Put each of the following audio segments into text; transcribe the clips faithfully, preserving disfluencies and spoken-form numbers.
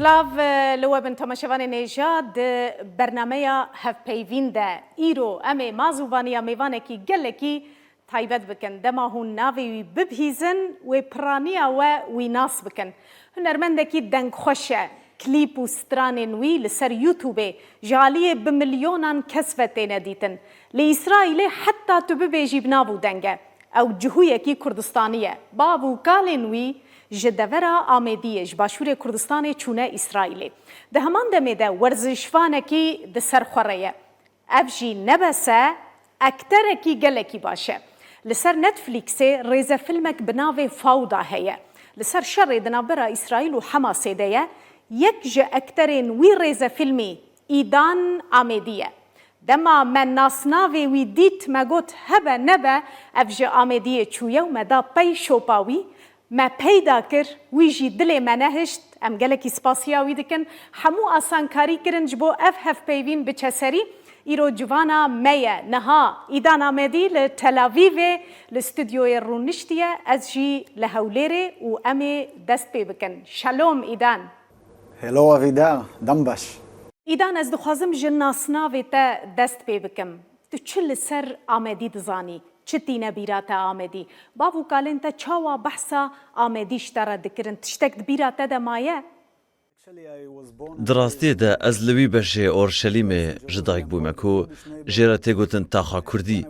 Silav, e, li we bin temaşevanên hêja di bernameya Hevpeyvîn de. Îro em ê mazûvaniya mêvanekî gelekî taybet bikin. Dema hûn navê wî bibihîzin, wê piraniya we wî nas bikin. Hunermendekî dengxweş e. Klîp û stranên wî li ser YouTubeê ji aliyê bi milyonan kes ve têne dîtin. Li Îsraîlê heta tu bibêjî bi nav û deng e. Ew cihûyekî Kurdistanî ye. Bav û kalên wî ji devera Amêdiyê, ji başûrê Kurdistanê çûne Îsraîlê. Di heman demê de werzişvanekî di ser xwe re ye. Ev jî ne bes e, ekterekî gelekî baş e. Li ser Netflixê rêzefilmek bi navê Fawda heye. Li ser şerê di navbera Îsraîl û Hemasê de ye. Yek ji ekterên wî rêzefilmî Îdan Amêdî ye. Dema me nasnavê wî dît, me got, hebe nebe, ev ji Amêdiyê çûye û me da pey şopa wî. Me peyda kir, wî jî dilê me nehişt. Em gelekî spasiya wî dikin. Hemû asankarî kirin ji bo ev hevpeyvîn biçe serî. Îro civana me ye. Niha Îdan Amêdî li Tel Avîvê li stûdyoyê rûniştiye. Ez jî li Hewlêrê û em ê dest pê bikin. Şalom Îdan. Hello Avidar, dem baş. Îdan, ez dixwazim ji nasnavê te dest pê bikim. Tu çi li ser Amedî dizanî? Çi tîne bîra te Amedî? Bav û kalên te çawa behsa Amedî ji te re dikirin? Tiştek di bîra te de maye? Di rastiyê de ez li wî beşê Orşelîmê ji dayik bûme ku jê re tê gotin taxa Kurdî.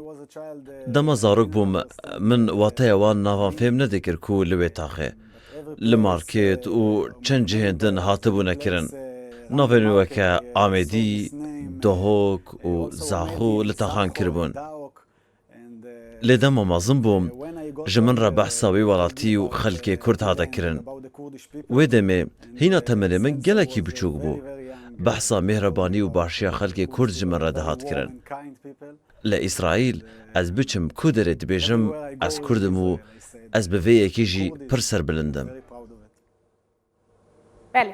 Dema zarok bûm, min wateya wan navan fêm nedikir ku li wê taxê. Li market û çend cihên din hatibûne kirin. Navên weke Amêdî, Dohok û Zaxo li taxan kiribûn. Lê dema mezin bûm, ji min re behsa wî welatî û xelkê Kurd hate kirin. Wê demê hîna temenê min gelekî biçûk bû. Behsa mêhrebanî û başiya xelkê Kurd ji min re dihat kirin. Li Îsraîl ez biçim ku derê dibêjim, ez Kurd im û ez bi vê yekê jî pir serbilind im. Belê.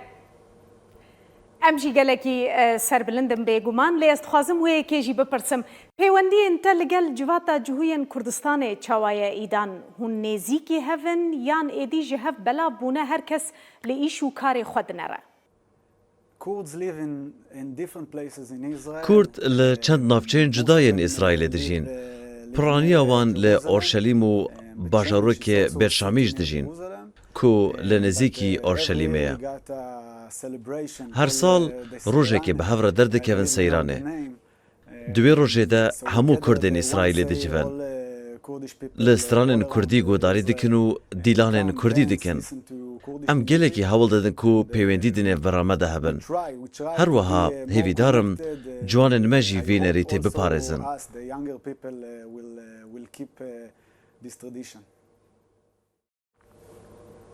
Em jî gelekî, e, serbilind in bêguman, lê ez dixwazim wê yekê jî bipirsim. Pêwendiyên te li gel civata cihûyên Kurdistanê çawa ye Îdan? Hûn nêzîkî hev in yan êdî ji hev belav bûne, her kes li îş û karê xwe dinere? Kurd li çend navçeyên cuda yên Îsraîlê dijîn. Piraniya wan li Orşelîm û bajarokê Bêtşamî jî dijîn, ku li nêzîkî Orşelîmê ye. Her sal rojekê bi hev re derdikevin seyranê. Di wê rojê de hemû Kurdên Îsraîlê dicivin. Li stranên Kurdî guhdarî dikin û dîlanên Kurdî dikin. Em gelekî hewl didin ku pêwendî di nêvbera me de hebin. Her wiha hêvîdar im ciwanên me jî vî nerîtê biparêzin.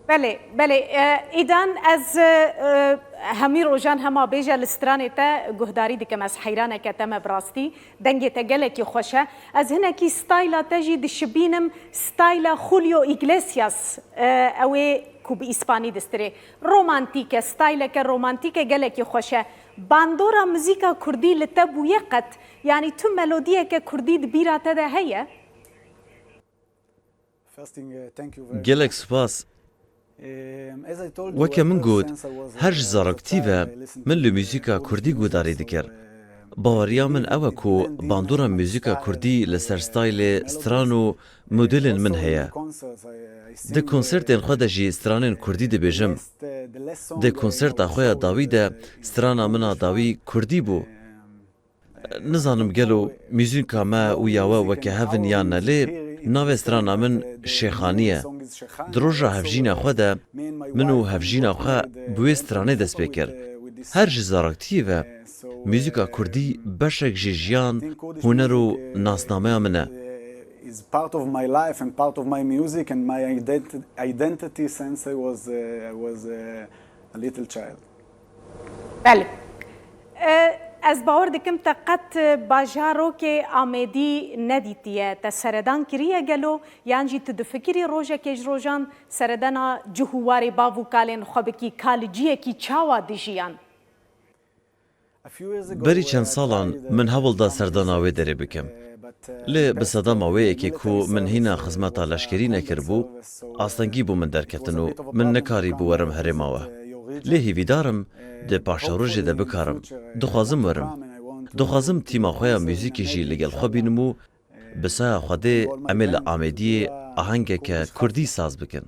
Belê, belê. E, Îdan, ez, e, hemî rojan hema bêje li stranê te guhdarî dikim. Ez heyraneke te me bi rastî. Dengê te gelekî xweş e. Ez hinekî stayla te jî dişibînim, stayla Julio Iglesias, e, ew ê ku bi îspanî distirê. Romantîk e, stayleke romantîk e, gelekî xweş e. Bandora muzîka kurdî li te bûye qet? Yanî tu melodiyeke kurdî di bîra te de heye? Gelek spas. Weke min got, her ji zaroktî ve min li muzîka kurdî guhdarî dikir. Baweriya min ew e ku bandora muzîka kurdî li ser staylê, stran û modelên min heye. Di konsertên xwe de jî stranên kurdî dibêjim. Di konserta xwe ya dawî de strana min a dawî kurdî bû. Nizanim gelo muzîka me û ya we weke hev in yan ne, lê navê strana min Şêxanî ye. Di roja hevjîna xwe de min û hevjîna xwe bi wê stranê dest pê kir. Her ji zaroktiyê ve muzîka kurdî beşek ji jiyan, huner û nasnameya min e. Is part of my life and part of my music and my identi-, identity since I was, uh, I was, uh, a little child. Belê. E, ez bawer dikim te qet bajarokê Amêdî nedîtiye. Te seredan kiriye gelo? Yan jî tu difikirî rojekê ji rojan seredana cih û warê bav û kalên xwe bikî, ka li ciyekî çawa dijiyan? Berî çend salan min hewl da serdana wê derê bikim. Lê bi sedema wê yekê ku min hîna xizmeta leşkerî nekiribû, astengî bo min derketin û min nekarîbû werim herêma we. Lê hêvîdar im di paşerojê de bikarim. Dixwazim werim. Dixwazim tîma xwe ya muzîkê jî li gel xwe bînim û bi saya Xwedê em ê li Amêdiyê ahengeke kurdî saz bikin.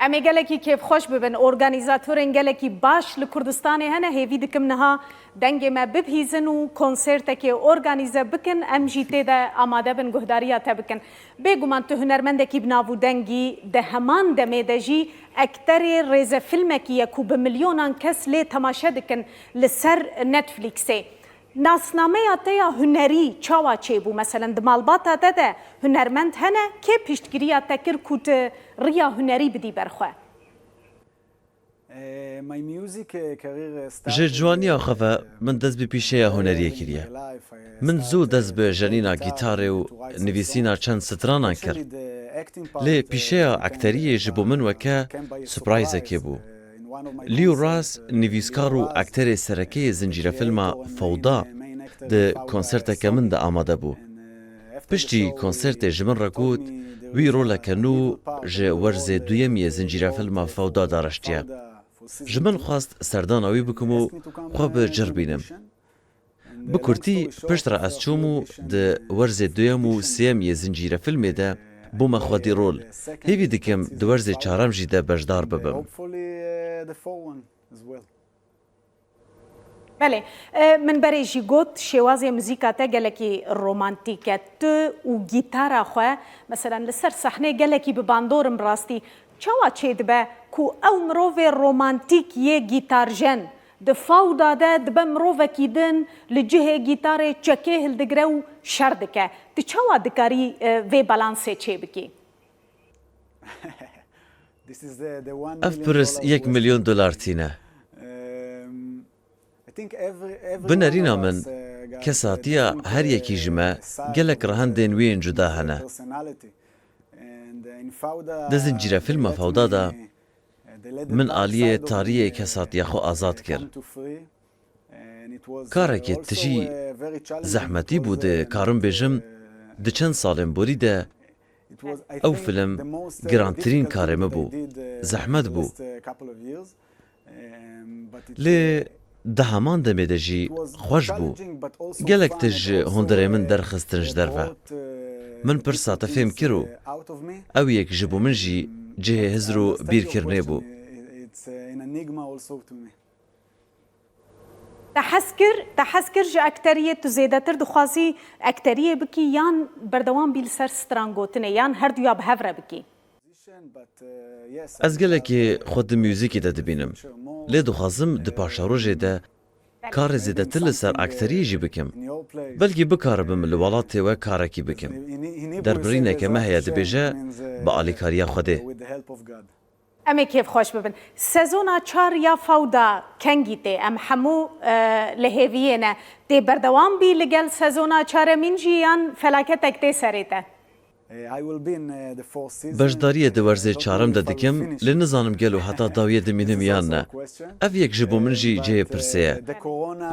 Em ê gelekî kêfxweş bibin. Organîzatorên gelekî baş li Kurdistanê hene. Hêvî dikim niha dengê me bibihîzin û konsertekê organîze bikin. Em jî tê de amade bin guhdariya te bikin. Bêguman tu hunermendekî bi nav û dengî, di heman demê de jî ekterê rêzefîlmekî ye ku bi milyonan kes lê temaşe dikin li ser Netflixê. Nasnameya te ya hunerî çawa çêbû? Meselen, di malbata te de hunermend hene, kê piştgiriya te kir ku tu riya hunerî bidî ber xwe? Ji ciwaniya xwe ve min dest bi pîşeya huneriyê kiriye. Min zû dest bi jenîna gîtarê û nivîsîna çend stranan kir. Lê pîşeya ekteriyê ji bo min weke surprizekê bû. Leo Ras, nivîskar û ekterê sereke yê zincîrefilma Fewda, di konserteke min de amade bû. Piştî konsertê ji min re got, wî roleke nû ji werzê duyemî yê zincîrefilma Fewda dareştiye. Ji min xwest serdana wî bikim û xwe bi cir bînim. Bi kurtî, piştre ez çûm û di werzê duyem û sêyem yê zincîrefilmê de bûme xwedî rol. Hêvî dikim di werzê çarem jî de beşdar bibim. Belê, e, min berê jî got, şêwazê muzîka te gelekî romantîk e. Tu û gîtara xwe, meselen, li ser sehnê gelekî bi bandor in bi rastî. Çawa çêdibe ku ew mirovê romantîk yê gîtarjen di Fawda de dibe mirovekî din, li cihê gîtarê çekê hildigire û şer dike? Tu çawa dikarî, e, vê balansê çêbikî? Ev pirs yek milyon dolar tîne. Bi nerîna min, kesatiya her yekî ji me gelek rihendên wî yên cuda hene. Di zincîrefîlma Fawda de min aliyê tariyê kesatiya xwe azad kir. Karekî tijî zehmetî bû, dikarim bêjim, di çend salên borî de ew film girantirîn karê min bû. Zehmet bû. Lê di heman demê de jî xweş bû. Gelek tişt ji hundirê min derxistin ji derve. Min pirsa te fêm kir û ew yek ji bo min jî cihê hizr û bîrkirinê bû. Te hez kir, te hez kir ji ekteriyê, tu zêdetir dixwazî ekteriyê bikî yan berdewam bî li ser stran gotinê, yan herduya bi hev re bikî? Ez gelekî xwe di muzîkê de dibînim. Lê dixwazim di paşerojê de karê zêdetir li ser akteriyê jî bikim. Belkî bikaribim li welatê we karekî bikim. Derbirîneke me heye dibêje, bi alîkariya Xwedê. Em ê kêfxweş bibin. Sezona çar ya Fawda kengî tê? Em hemû, e, li hêviyê ne. Tê berdewam bî li gel sezona çaremîn jî yan felaketek tê serê te? Beşdariyê di werzê çarem de dikim, lê nizanim gelo heta dawiyê dimînim yan ne. Ev yek ji bo min jî cihê pirsê ye.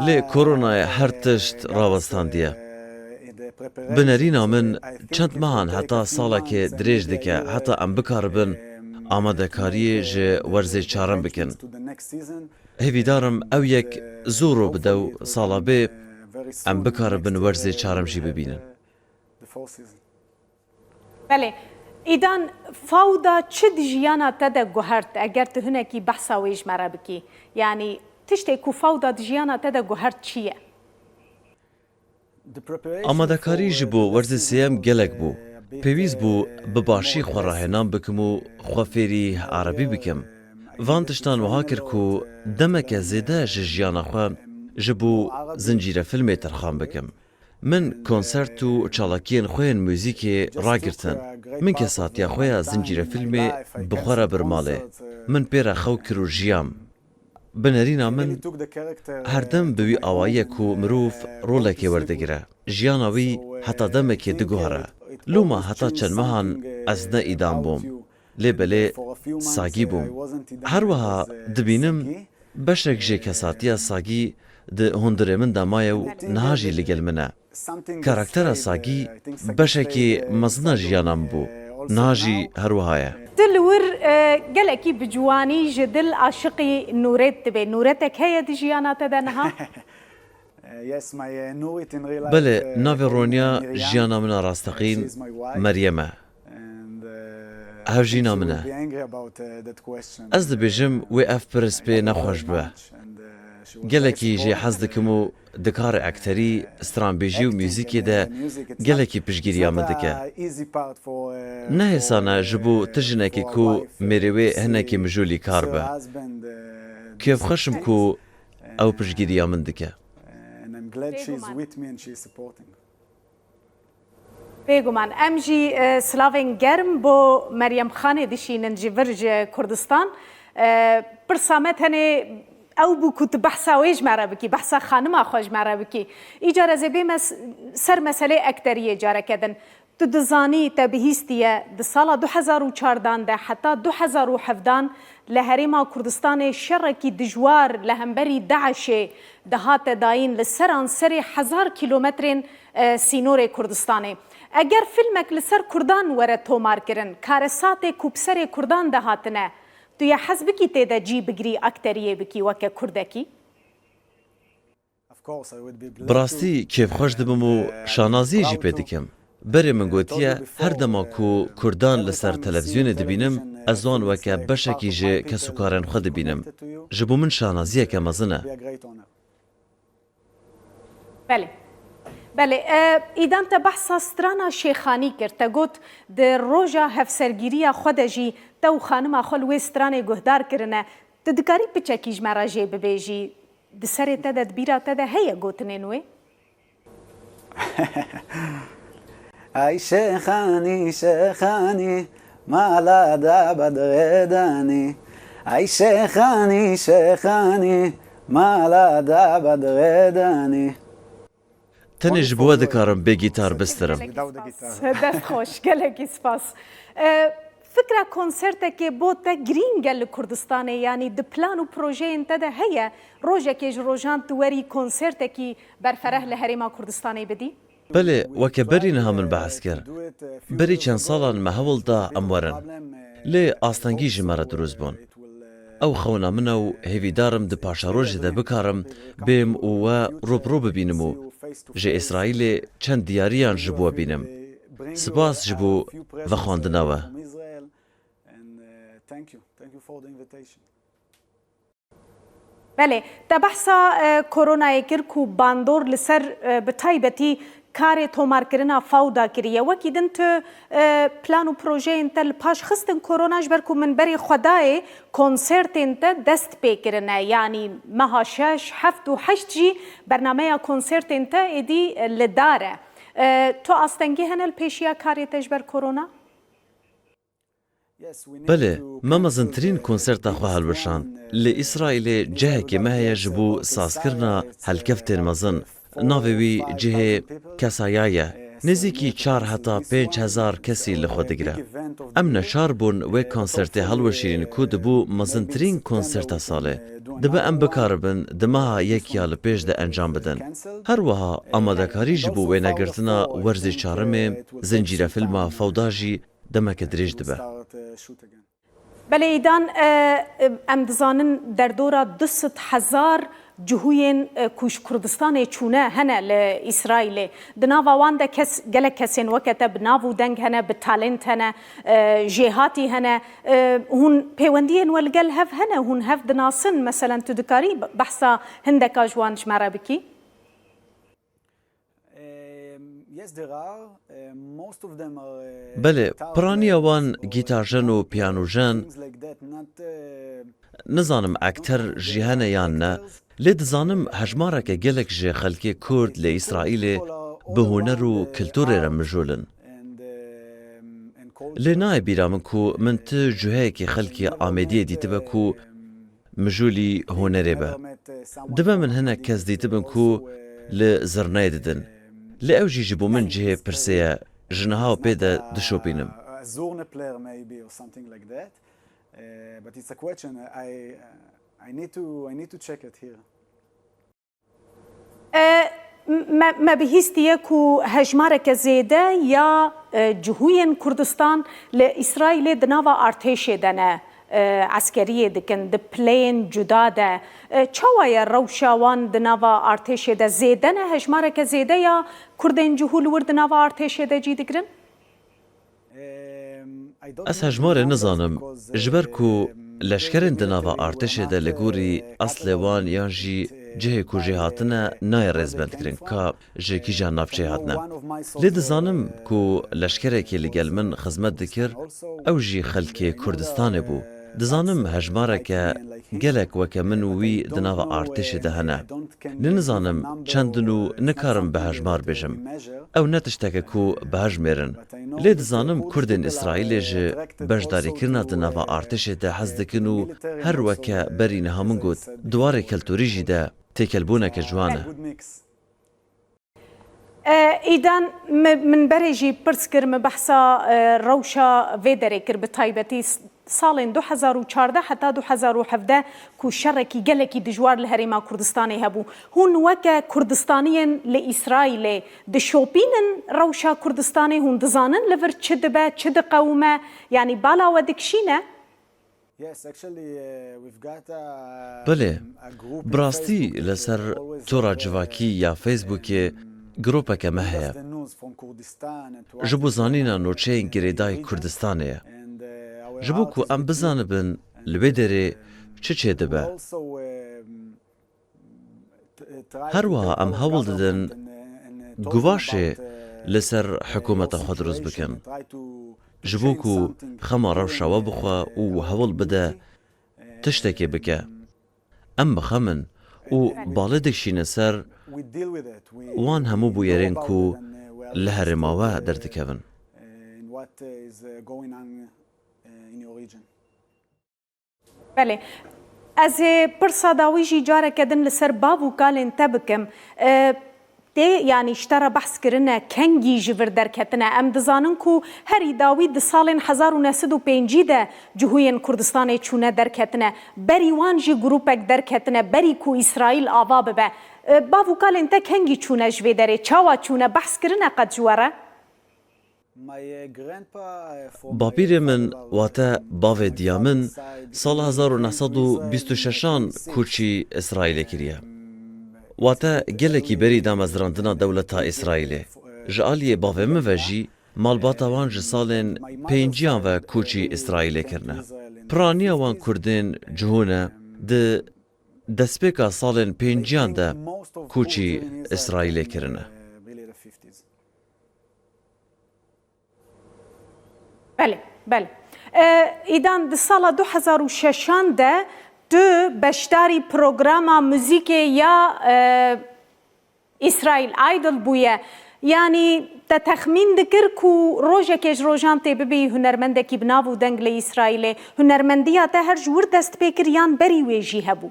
Lê koronayê her tişt rawestandiye. Bi nerîna min çend mehan heta salekê dirêj dike, heta em bikaribin amadekariyê ji werzê çarem bikin. Hêvîdar im ew yek zû rû bide û sala bê em bikaribin werzê çarem jî bibînin. Belê. Îdan, Fawda çi di jiyana te de guhert? Eger tu hinekî behsa wê ji me re bikî. Yanî tiştê ku Fawda di jiyana te de guhert çi ye? Amadekarî ji bo werzê sêyem gelek bû. Pêwîst bû bi başî xwe rahênan bikim û xwe fêrî erebî bikim. Van tiştan wiha kir ku demeke zêde ji jiyana xwe ji bo zincîrefilmê terxan bikim. Min konsert û çalakiyên xwe yên muzîkê ragirtin. Min kesatiya xwe ya zincîrefilmê bi xwe re bir malê. Min pê re xew kir û jiyam. Bi nerîna min, her dem bi wî awayî ye ku mirov rolekê werdigire. Jiyana wî heta demekê diguhere. Loma heta çend mehan ez ne Îdan bûm. Lê belê Sagî bûm. Her wiha dibînim beşek jê kesatiya Sagî di hundirê min de maye û niha jî li gel min e. Karaktera Sagî beşekî mezin a jiyana min bû. Niha jî her wiha ye. Tu li wir e, gelekî bi ciwanî ji dil aşiqî Nûret dibê. Nûretek heye di jiyana te de niha? Belê, navê Ronya jiyana min a rasteqîn Meryem e. Hevjîna min e. Ez dibêjim wê ev pirs pê nexweş bibe. Gelekî jê hez dikim û di karê ekterî, stranbêjî û muzîkê de gelekî piştgiriya min dike. Ne hêsan e ji bo ti jinekê ku mêrê wê hinekî mijûl li kar be. Kêfxweş im ku ew piştgiriya min dike. Bêguman. Em jî e, silavên germ bo Meryem Xanê dişînin ji vir ji Kurdistan. E, pirsa me tenê ew bû ku tu behsa wê ji me re bikî, behsa xanima xwe ji me re bikî. Îcar ez ê bême s- ser meselê ekteriyê careke din. Tu dizanî, te bihîstiye, di sala du hezar û çardan de heta du hezar û hevdan li Herêma Kurdistanê şerekî dijwar li hemberî DAIŞê dihate dayîn li seranserê hezar kîlometrên e, sînorê Kurdistanê. Eger fîlmek li ser Kurdan were tomarkirin, karesatê ku bi serê Kurdan de hatine, tu yê hez bikî tê de cî bigirî, akteriyê bikî weke Kurdekî? Bi rastî kêfxweş dibim û şanaziyê jî pê dikim. Berê min gotiye, her dema ku Kurdan li ser televîzyonê dibînim, ez wan weke beşekî ji kesûkarên xwe dibînim. Ji bo min şanaziyeke mezin e. Belê. Belê. E, Îdan, te behsa strana Şêxanî kir. Te got, di roja hevsergîriya xwe de jî te û xanima xwe li wê stranê guhdar kirine. Tu dikarî piçekî ji me re jê bibêjî? Di serê te de, di bîra te de heye gotinên wê? Ay Şêxanî, Şêxanî, mala da bedxê danî. Ay Şêxanî, Şêxanî, mala da bedxê danî. Tenê ji bo we dikarim bê gîtar bistirim. Dest xweş, gelekî spas. E, fikra konsertekê bo te girîng e li Kurdistanê, yanî di plan û projeyên te de heye, rojekê ji rojan tu werî konsertekî berfereh li Herêma Kurdistanê bidî? Belê, weke berî niha min behs kir. Berî çend salan me hewl da em werin. Lê astengî ji me re dirust bûn. Ew xewna min e û hêvîdar im di paşerojê de bikarim bêm û we rû bi rû bibînim û ji Îsraîlê çend diyariyan ji bo we bînim. Spas ji bo vexwendina we. Belê, te behsa e, koronayê kir ku bandor li ser e, bi taybetî karê tomarkirina Fawda kiriye. Wekî din tu e, plan û projeyên te li paş xistin korona, ji ber ku min berê xwe dayê konsertên te dest pê kirine. Yanî meha şeş, heft û heşt jî bernameya konsertên te êdî e, li dar e. E, tu astengî hene li pêşiya karê te ji ber korona? Belê, me mezintirîn konserta xwe hilweşand. Li Îsraîlê cihekê me heye ji bo sazkirina helkeftên mezin. Navê wî cihê Kesaya ye. Nêzîkî çar heta pênc hezar kesî li xwe digire. Em neçar bûn wê konsertê hilweşînin ku dibû mezintirîn konserta salê. Dibe em bikaribin di meha yek ya li pêş de encam bidin. Her wiha amadekarî ji bo wênegirtina werzê çarimê, zincîrefîlma Fewda jî demeke dirêj dibe. Belê Îdan, e, e, em dizanin derdora du sed hezar cihûyên e, ku ji Kurdistanê çûne hene li Îsraîlê. Di nava wan de kes, gelek kesên weke te bi nav û deng hene, bi talent hene, e, jêhatî hene. E, hûn pêwendiyên we li gel hev hene, hûn hev dinasin? Meselen tu dikarî behsa hindeka ji wan ji me re bikî? Belê, piraniya wan gîtarjen û piyanojen, nizanim ekter jî hene yan ne, lê dizanim hejmareke gelek ji xelkê Kurd li Îsraîlê bi huner û kulturê re mijûl in. Lê nayê bîra min ku min tu cihekî xelkê Amêdiyê dîtibe ku mijûlî hunerê be. Dibe min hinek kes dîtibin ku li zirneyê didin. Lê ew jî ji bo min cihê pirsê ye, ji niha pê de dişopînim. E, me, me bihîstiye ku hejmareke zêde ya E, cihûyên Kurdistan li Îsraîlê di nava artêşê de ne, e, eskeriyê dikin, di pileyên cuda de. E, çawa ye rewşa wan di nava artêşê de? Zêde ne, hejmareke zêde ya Kurdên cihû li wir di nava artêşê de cî digirin? Ez hejmarê nizanim, ji ber ku leşkerên di nava artêşê de li gorî eslê wan yan jî cihê ku jê hatine nayê rêzbendkirin ka ji kîjan navçeyê hatine. Lê dizanim ku leşkerekê li gel min xizmet dikir, ew jî xelkê Kurdistanê bû. Dizanim hejmareke gelek weke min û wî di nava artêşê de hene. Lê nizanim çend in û nikarim bi hejmar bêjim. Ew ne tişteke ku bihejmêrin. Lê dizanim Kurdên Îsraîlê ji beşdarîkirina di nava artêşê de hez dikin û her weke berî niha min got, di warê keltûrî jî de têkelbûneke ciwan e. E, Îdan, mi-, min berê jî pirs kir, min behsa, e, rewşa vê derê kir, bi taybetî s-, salên du hezar û çardeh heta du hezar û hevdeh ku şerekî gelekî dijwar li Herêma Kurdistanê hebû. Hûn weke Kurdistaniyên li Îsraîlê dişopînin rewşa Kurdistanê, hûn dizanin li vir çi dibe, çi diqewime, yanî bala we dikişîne? Belê, bi rastî li ser tora civakî ya Facebookê grûpeke me heye. Ji bo zanîna nûçeyên girêdayî Kurdistanê ye. Ji bo ku em bizanibin li wê derê çi çêdibe. Her wiha em hewl didin guvaşê li ser hikûmeta xwe dirust bikin. Ji bo ku xema rewşa we bixwe û hewl bide tiştekê bike. Em bi xem in û balê dikişîne ser wan hemû bûyerên ku li herêma we derdikevin. Belê. Ez ê pirsa dawî jî careke din li ser bav û kalên te bikim. E, tê, yanî ji te re behs kirine, kengî ji vir derketine? Em dizanin ku herî dawî di salên hezar û neh sed û pêncî de cihûyên Kurdistanê çûne derketine. Berî wan jî grûpek derketine, berî ku Îsraîl ava bibe. E, bav û kalên te kengî çûne ji vê derê? Çawa çûne? Behs kirine qet ji we re? Bapîrê min, wate bavê diya min, sala hezar û neh sed û bîst û şeşan koçî Îsraîlê kiriye. Wate gelekî berî damezrandina dewleta Îsraîlê. Ji aliyê bavê min ve jî malbata wan ji salên pênciyan ve koçî Îsraîlê kirine. Piraniya wan Kurdên cihû ne, di destpêka salên pênciyan de koçî Îsraîlê kirine. Belê, belê. E, Îdan, di sala du hezar û şeşan de tu beşdarî programa muzîkê ya, e, Îsraîl Idol bûye. Yanî te texmîn dikir ku rojekê ji rojan tê bibî hunermendekî bi nav û deng li Îsraîlê. Hunermendiya te her ji wir dest pê kir yan berî wê jî hebû?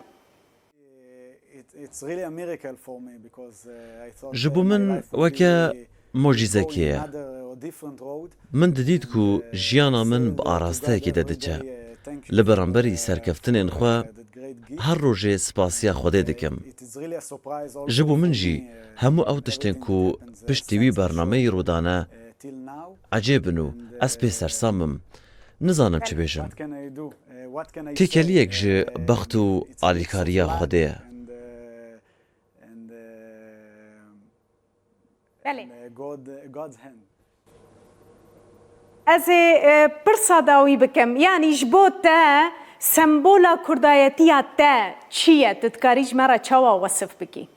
Ji bo min weke mucîzekê ye. Min didît ku jiyana min bi arasteyekê de diçe. Li beramberî serkeftinên xwe her rojê spasiya Xwedê dikim. Ji bo min jî hemû ew tiştên ku piştî wî bernameyî rûdane ecêb in û ez pê sersam im. Nizanim çi bêjim. Têkeliyek ji bext û alîkariya Xwedê ye. Belê. Ez ê, e, pirsa dawî bikim. Yanî ji bo te sembola kurdayetiya te çi ye? Tu dikarî ji me re çawa wesif bikî?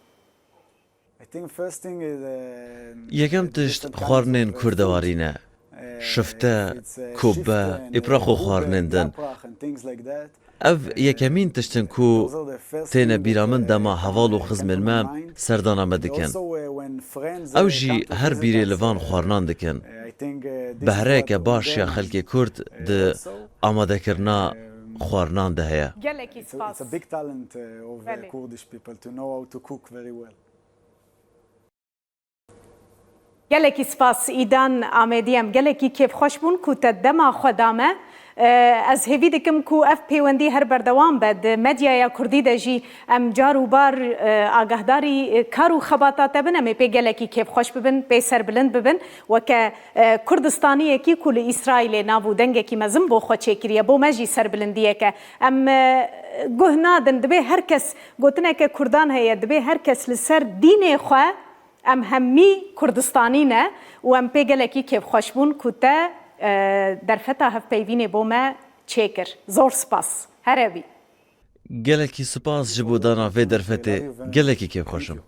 Yekem tişt xwarinên kurdewarî ne. Şifte, kubbe, îpra xwe xwarinên din. Ev yekemîn tişt in ku têne bîra min dema heval û xizmên me serdana me dikin. Ew jî her bîrê li van xwarinan dikin. Behreyeke baş ya xelkê Kurd di amadekirina xwarinan de heye. Gelekî spas. Gelekî spas Îdan Amedî, em gelekî kêfxweş bûn ku te dema xwe da me. E, ez hêvî dikim ku ev pêwendî her berdewam be. Di medyaya kurdî de jî em car û bar, e, agahdarî, e, kar û xebata te bin. Em ê pê gelekî kêfxweş bibin, pê serbilind bibin. Weke, e, Kurdistaniyekî ku li Îsraîlê nav û dengekî mezin bo xwe çêkiriye, bo me jî serbilindiyek e. Em, e, guh nadin, dibê her kes, gotineke kurdan heye, dibê her kes li ser dînê xwe, em hemî Kurdistanî ne û em pê gelekî kêfxweş bûn ku te, e, derfeta hevpeyvînê bo me çêkir. Zor spas. Here bî. Gelekî spas ji bo dana vê derfetê. Gelekî kêfxweş im.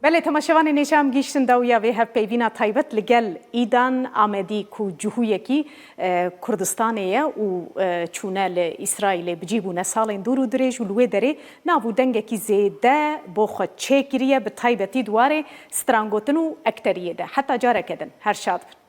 Belê, temaşevanên hêja, em gihîştin dawiya vê hevpeyvîna taybet li gel Îdan Amedî ku cihûyekî, e, Kurdistanê ye û, e, çûne li Îsraîlê bi cî bûne salên dûr û dirêj û li wê derê nav û dengekî zêde bo xwe çêkiriye, bi taybetî di warê strangotin û ekteriyê de. Heta careke din, her şad bin.